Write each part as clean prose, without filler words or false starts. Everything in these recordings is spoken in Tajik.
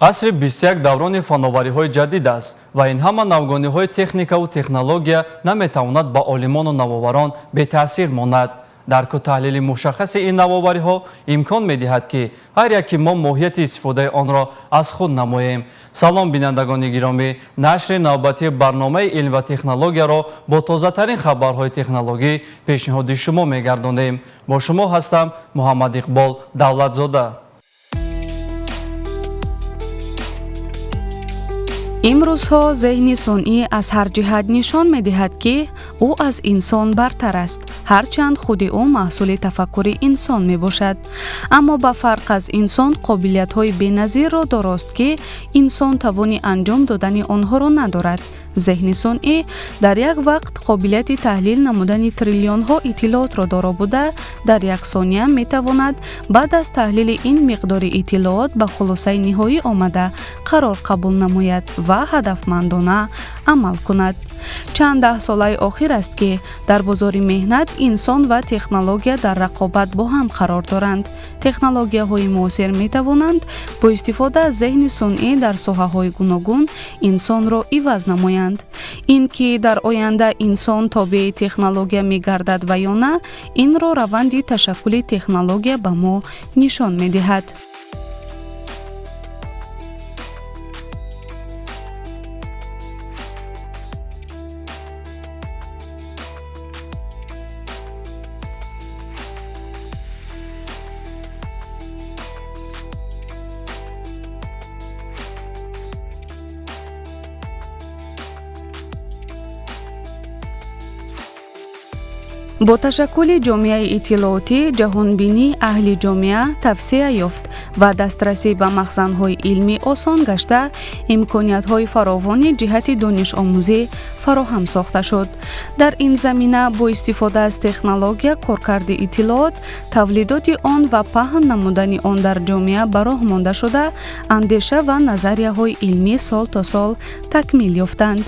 Асри 21 даврони фановариҳои ҷадид аст ва ин ҳама навгониҳои техникаву технология наметавонад ба олимону навоварон бетаъсир монад. Дарку таҳлили мушаххаси ин навовариҳо имкон медиҳад, ки ҳар яки мо моҳияти истифодаи онро аз худ намоем. Салом, бинандагони гиромӣ! Нашри навбатии барномаи илм ва технологияро бо тозатарин хабарҳои технологӣ пешниҳоди шумо мегардонем. Бо шумо ҳастам Муҳаммад Иқбол Давлатзода. Имрӯзҳо зеҳни сунъӣ аз ҳар ҷиҳат нишон медиҳад, ки ӯ аз инсон бартар аст, ҳарчанд худи ӯ маҳсули тафаккури инсон мебошад. Аммо ба фарқ аз инсон қобилиятҳои беназирро дорост, ки инсон тавони анҷом додани онҳоро надорад. Зеҳни сунъӣ дар як вақт қобилияти таҳлил намудани триллионҳо иттилоотро доро буда, дар як сония метавонад баъд аз таҳлили ин миқдори иттилоот ба хулосаи ниҳоӣ омада қарор қабул намояд ва ҳадафмандона амал кунад. Чанд даҳсолаи охир аст, ки дар бозори меҳнат инсон ва технология дар рақобат бо ҳам қарор доранд. Технологияҳои муосир метавонанд бо истифода аз зеҳни сунъӣ дар соҳаҳои гуногун инсонро иваз намоянд. Ин ки дар оянда инсон тобеи технология мегардад ва ё на, инро раванди ташаккули технология ба мо нишон медиҳад. Бо ташаккули ҷомеаи иттилоотӣ ҷаҳонбинии аҳли ҷомеа тавсеа ёфт ва дастрасӣ ба махзанҳои илмӣ осон гашта, имкониятҳои фаровони ҷиҳати донишомӯзӣ фароҳам сохта шуд. Дар ин замина бо истифода аз технология коркарди иттилоот, тавлидоти он ва паҳн намудани он дар ҷомеа ба роҳ монда шуда, андеша ва назарияҳои илмӣ сол то сол такмил ёфтанд.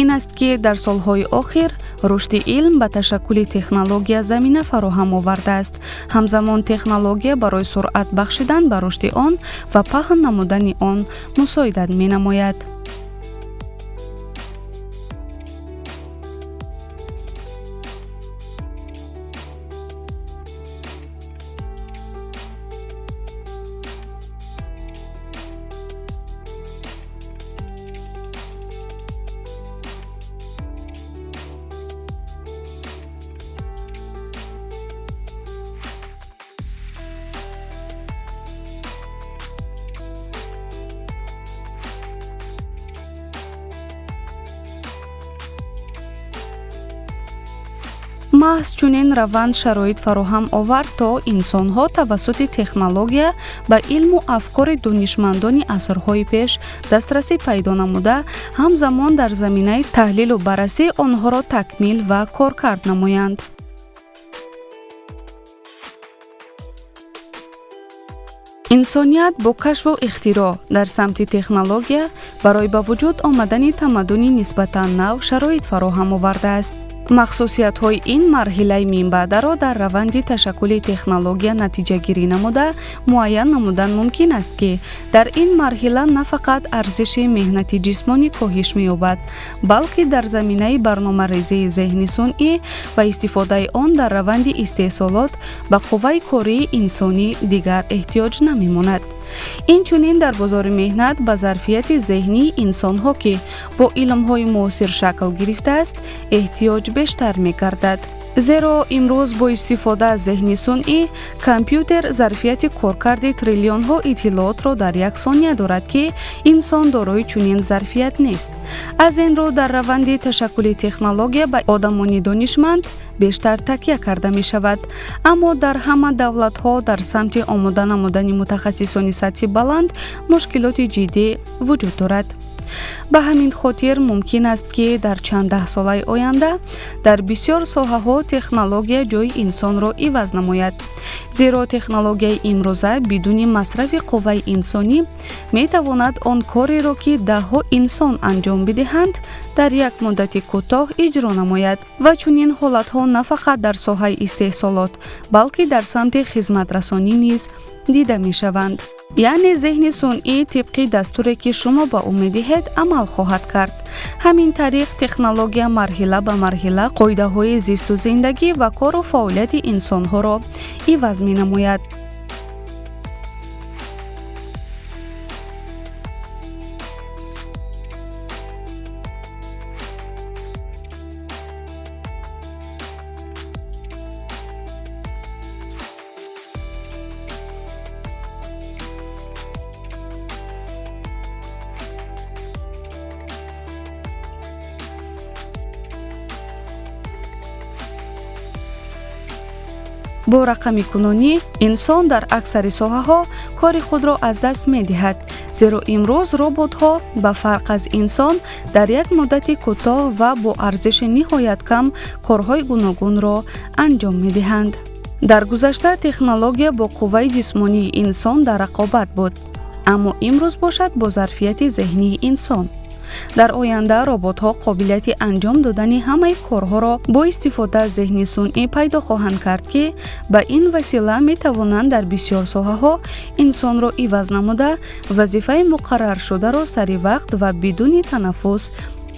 Ин аст, ки дар солҳои охир рушди илм ба ташаккули технология замина фароҳам овардааст. Ҳамзамон технология барои суръат бахшидан ба рушди он ва паҳн намудани он мусоидат менамояд. Маҳз чунин раванд шароит фароҳам овард, то инсонҳо тавассути технология ба илму афкори донишмандони асрҳои пеш дастрасӣ пайдо намуда, ҳамзамон дар заминаи таҳлилу баррасӣ онҳоро такмил ва коркард намоянд. Инсоният бо кашфу ихтироъ дар самти технология барои ба вуҷуд омадани тамаддуни нисбатан нав шароит фароҳам овардааст. Махсусиятҳои ин марҳилаи минбаъдаро дар раванди ташаккули технология натиҷагирӣ намуда, муайян намудан мумкин аст, ки дар ин марҳила на фақат арзиши меҳнати ҷисмонӣ коҳиш меёбад, балки дар заминаи барномарезии зеҳни сунъӣ ва истифодаи он дар раванди истеҳсолот ба қувваи кории инсонӣ дигар эҳтиёҷ намемонад. Инчунин дар бозори меҳнат ба зарфияти зеҳнии инсонҳо, ки бо илмҳои муосир шакл гирифтааст, эҳтиёҷ бештар мегардад. Зеро имрӯз бо истифода аз зеҳни сунъӣ компютер зарфияти коркарди триллионҳо иттилоотро дар як сония дорад, ки инсон дорои чунин зарфият нест. Аз ин рӯ дар раванди ташаккули технология ба одамони донишманд бештар такя карда мешавад. Аммо дар ҳама давлатҳо дар самти омода намудани мутахассисони сатҳи баланд мушкилоти ҷиддӣ вуҷуд дорад. Ба ҳамин хотир мумкин аст, ки дар чанд даҳсолаи оянда дар бисёр соҳаҳо технология ҷои инсонро иваз намояд. Зеро технологияи имрӯза бидуни масрафи қувваи инсонӣ метавонад он кореро, ки даҳҳо инсон анҷом бидиҳанд, дар як муддати кӯтоҳ иҷро намояд. Ва чунин ҳолатҳо на фақат дар соҳаи истеҳсолот, балки дар самти хизматрасонӣ низ дида мешаванд. Яъне зеҳни сунъӣ тибқи дастуре, ки шумо ба ӯ медиҳед, амал хоҳад кард. Ҳамин тариқ технология марҳила ба марҳила қоидаҳои зисту зиндагӣ ва кору фаъолияти инсонҳоро иваз менамояд. Бо рақами кунунӣ инсон дар аксари соҳаҳо кори худро аз даст медиҳад, зеро имрӯз роботҳо ба фарқ аз инсон дар як муддати кӯтоҳ ва бо арзиши ниҳоят кам корҳои гуногунро анҷом медиҳанд. Дар гузашта технология бо қувваи ҷисмонии инсон дар рақобат буд, аммо имрӯз бошад бо зарфияти зеҳнии инсон. Дар оянда роботҳо қобилияти анҷом додани ҳамаи корҳоро бо истифода аз зеҳни сунъӣ пайдо хоҳанд кард, ки ба ин васила метавонанд дар бисёр соҳаҳо инсонро иваз намуда, вазифаи муқарраршударо сари вақт ва бидуни танаффус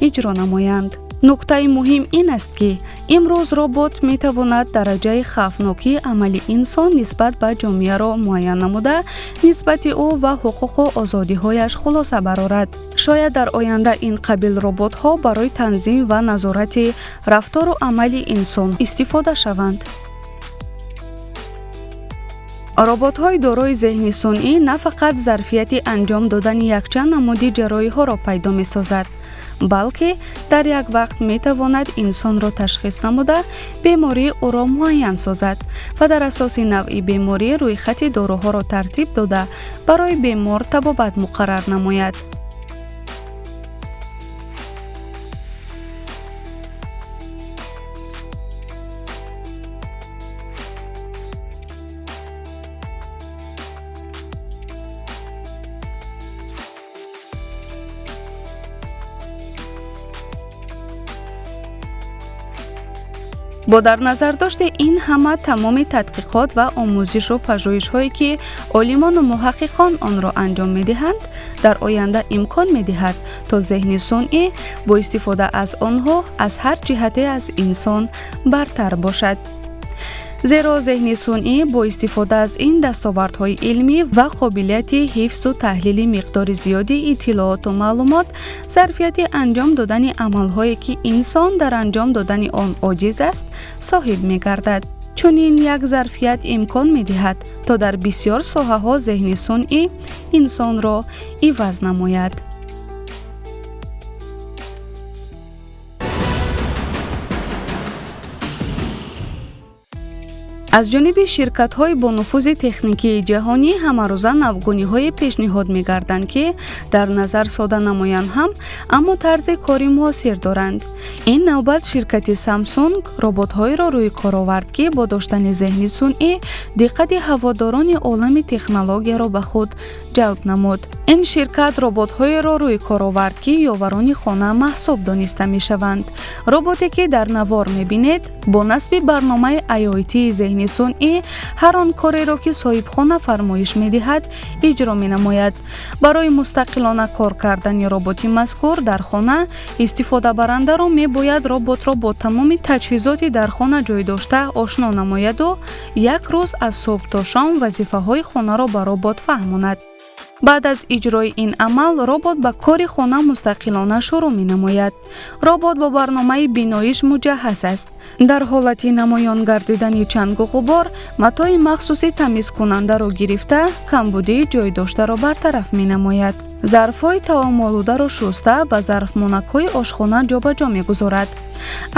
иҷро намоянд. Нуктаи муҳим ин аст, ки имрӯз робот метавонад дараҷаи хавфнокии амали инсон нисбат ба ҷомеаро муайян намуда, нисбати ӯ ва ҳуқуқу озодиҳояш хулоса барорад. Шояд дар оянда ин қабил роботҳо барои танзим ва назорати рафтору амали инсон истифода шаванд. Роботҳои дорои зеҳни сунъӣ на фақат зарфияти анҷом додани якчанд намуди ҷарроҳиҳоро пайдо месозад, балки дар як вақт метавонад инсонро ташхис намуда, бемории ӯро муайян созад ва дар асоси навъи беморӣ рӯйхати доруҳоро тартиб дода, барои бемор табобат муқаррар намояд. Бо дар назардошти ин ҳама тамоми тадқиқот ва омӯзишу пажӯҳишҳое, ки олимону муҳаққиқон онро анҷом медиҳанд, дар оянда имкон медиҳад, то зеҳни сунъӣ бо истифода аз онҳо аз ҳар ҷиҳате аз инсон бартар бошад. Зеро зеҳни сунъӣ бо истифода аз ин дастовардҳои илмӣ ва қобилияти ҳифзу таҳлили миқдори зиёди иттилооту маълумот, зарфияти анҷом додани амалҳое, ки инсон дар анҷом додани он оҷиз аст, соҳиб мегардад. Чунин як зарфият имкон медиҳад, то дар бисёр соҳаҳо зеҳни сунъӣ инсонро иваз намояд. Аз ҷониби ширкатҳои бонуфузи техникии ҷаҳонӣ ҳамарӯза навгониҳое пешниҳод мегарданд, ки дар назар сода намоянд ҳам, аммо тарзи кори муосир доранд. Ин навбат ширкати Samsung роботҳоеро рӯи кор овард, ки бо доштани зеҳни сунъӣ диққати ҳаводорони олами технологияро ба худ ҷалб намуд. Ин ширкат роботҳоеро рӯи кор овард, ки ёварони хона маҳсуб дониста мешаванд. Роботе, ки дар навор мебинед, бо насби барномаи IoT зеҳни сунъӣ ҳар он кореро, ки соҳибхона фармоиш медиҳад, иҷро менамояд. Барои мустақилона кор кардани роботи мазкур дар хона истифодабарандаро мебояд роботро бо тамоми таҷҳизоти дар хона ҷой дошта ошно намояду як рӯз аз субҳ то шом вазифаҳои хонаро ба робот фаҳмонад. Баъд аз иҷрои ин амал робот ба кори хона мустақилона шурӯъ менамояд. Робот бо барномаи биноиш муҷаҳҳаз аст. Дар ҳолати намоён гардидани чангу ғубор матои махсуси тамизкунандаро гирифта, камбудии ҷойдоштаро бартараф менамояд. Зарфҳои таомолударо шуста ба зарфмонакҳои ошхона ҷобаҷо мегузорад.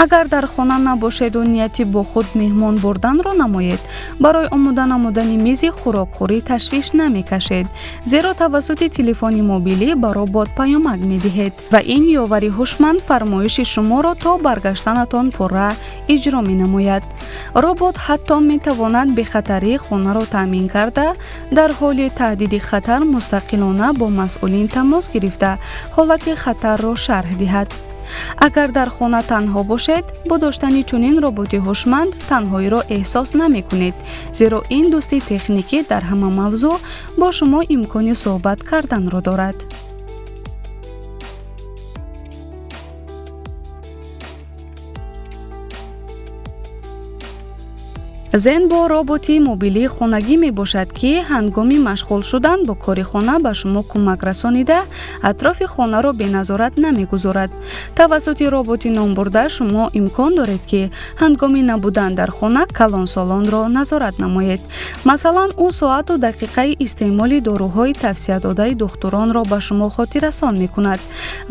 Агар дар хона набошеду нияти бо худ меҳмон бурданро намоед, барои омода намудани мизи хӯрокхӯрӣ ташвиш намекашед, зеро тавассути телефони мобилӣ ба робот паёмак медиҳед ва ин ёвари ҳушманд фармоиши шуморо то баргаштанатон пурра иҷро менамояд. Робот ҳатто метавонад бехатарии хонаро таъмин карда, дар ҳоли таҳдиди хатар мустақилона бо масъулин тамос гирифта, ҳолати хатарро шарҳ диҳад. Агар дар хона танҳо бошед, бо доштани чунин роботи ҳушманд танҳоиро эҳсос намекунед, зеро ин дӯсти техникӣ дар ҳама мавзӯъ бо шумо имкони суҳбат карданро дорад. Zenbo роботи мобилии хонагӣ мебошад, ки ҳангоми машғул шудан бо кори хона ба шумо кӯмак расонида, атрофи хонаро беназорат намегузорад. Тавассути роботи номбурда шумо имкон доред, ки ҳангоми набудан дар хона калонсолонро назорат намоед. Масалан, ӯ соату дақиқаи истеъмоли доруҳои тавсиядодаи духтуронро ба шумо хотиррасон мекунад.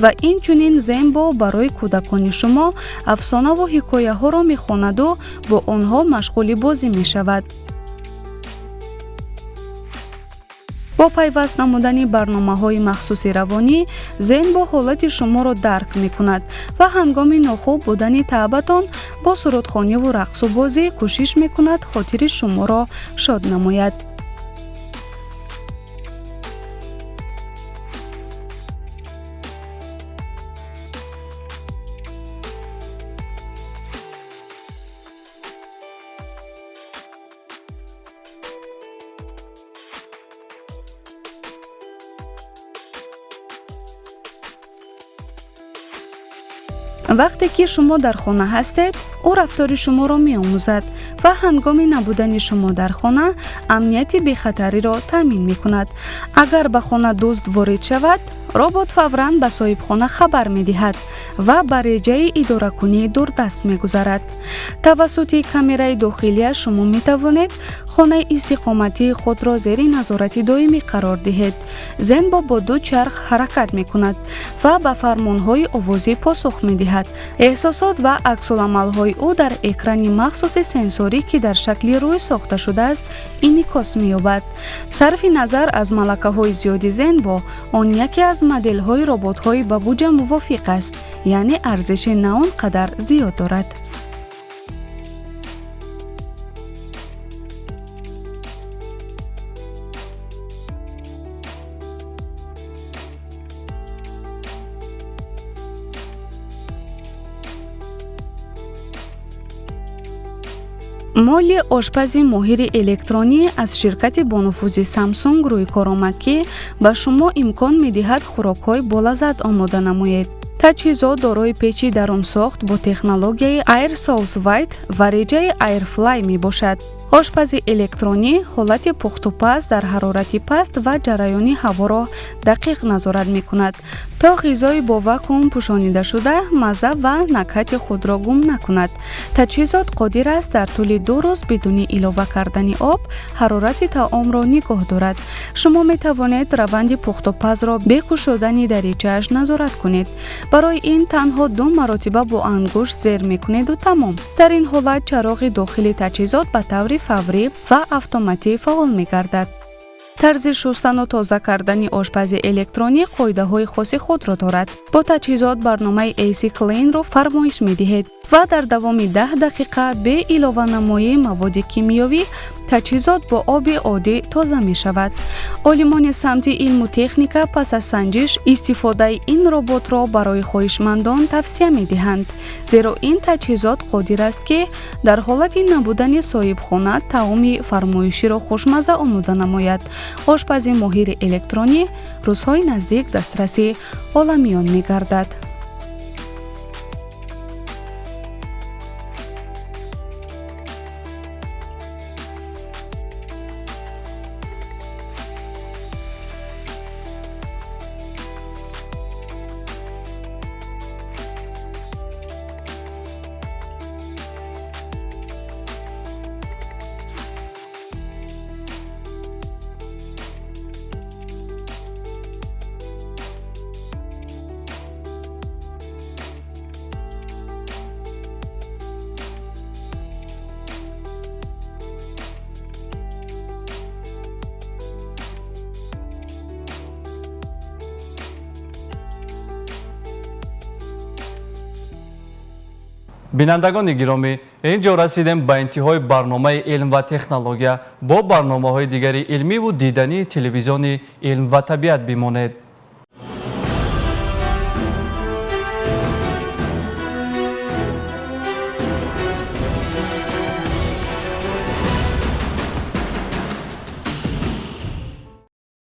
Ва инчунин Zenbo барои кӯдакони шумо афсонаву ҳикояҳоро мехонаду бо онҳо машғули бозӣ мешавад. Бо пайваст намудани барномаҳои махсуси равонӣ, Zenbo ҳолати шуморо дарк мекунад ва ҳангоми нохуб будани таъбатон бо сурудхониву рақсу бозӣ кӯшиш мекунад хотири шуморо шод намояд. Вақте ки шумо дар хона ҳастед, ӯ рафтори шуморо меомӯзад ва ҳангоми набудани шумо дар хона амнияти бехатариро таъмин мекунад. Агар ба хона дузд ворид шавад, робот фавран ба соҳибхона хабар медиҳад ва ба реҷаи идоракунии дурдаст мегузарад. Тавассути камераи дохилия шумо метавонед хонаи истиқоматии худро зери назорати доимӣ қарор диҳед. Zenbo бо ду чарх ҳаракат мекунад ва ба фармонҳои овозӣ посух медиҳад. Эҳсосот ва аксуламалҳои ӯ дар экрани махсуси сенсорӣ, ки дар шакли рӯй сохта шудааст, инъикос меёбад. Сарфи назар аз малакаҳои зиёди Zenbo, он яке аз моделҳои роботҳои ба буҷа мувофиқ аст, яъне арзиши на он қадар зиёд дорад. Молли ошпази моҳири электронӣ аз ширкати бонуфузи Samsung рӯй кор омад, ки ба шумо имкон медиҳад хӯрокҳои болаззат омода намоед. Таҷҳизот дорои печи дарунсохт бо технологияи Air Sous Vide ва реҷаи Airfly мебошад. Ошпази электронӣ ҳолати пухтупаз дар ҳарорати паст ва ҷараёни ҳаворо дақиқ назорат мекунад, то ғизои бо вакуум пӯшонидашуда мазза ва накҳати худро гум накунад. Таҷҳизот қодир аст дар тӯли 2 рӯз бидуни илова кардани об ҳарорати таомро нигоҳ дорад. Шумо метавонед раванди пухтупазро бе кушодани даричааш назорат кунед. Барои ин танҳо 2 маротиба бо ангушт зер мекунеду тамом. Дар ин ҳолат чароғи дохили таҷҳизот ба таври фаврӣ ва автоматӣ фаъол мегардад. Тарзи шустану тоза кардани ошпази электронӣ қоидаҳои хоси худро дорад. Бо таҷҳизот барномаи AC Clean-ро фармоиш медиҳед ва дар давоми 10 дақиқа бе илованамоии маводи кимиёвӣ таҷҳизот бо оби оддӣ тоза мешавад. Олимони самти илму техника пас аз санҷиш истифодаи ин роботро барои хоҳишмандон тавсия медиҳанд, зеро ин таҷҳизот қодир аст, ки дар ҳолати набудани соҳибхона таоми фармоиширо хушмазза омода намояд. Ошпази моҳири электронӣ рӯзҳои наздик дастраси оламиён мегардад. Бинандагони гиромӣ, ин ҷо расидем ба интиҳои барномаи илм ва технология. Бо барномаҳои дигари илмиву дидании телевизиони илм ва табиат бимонед.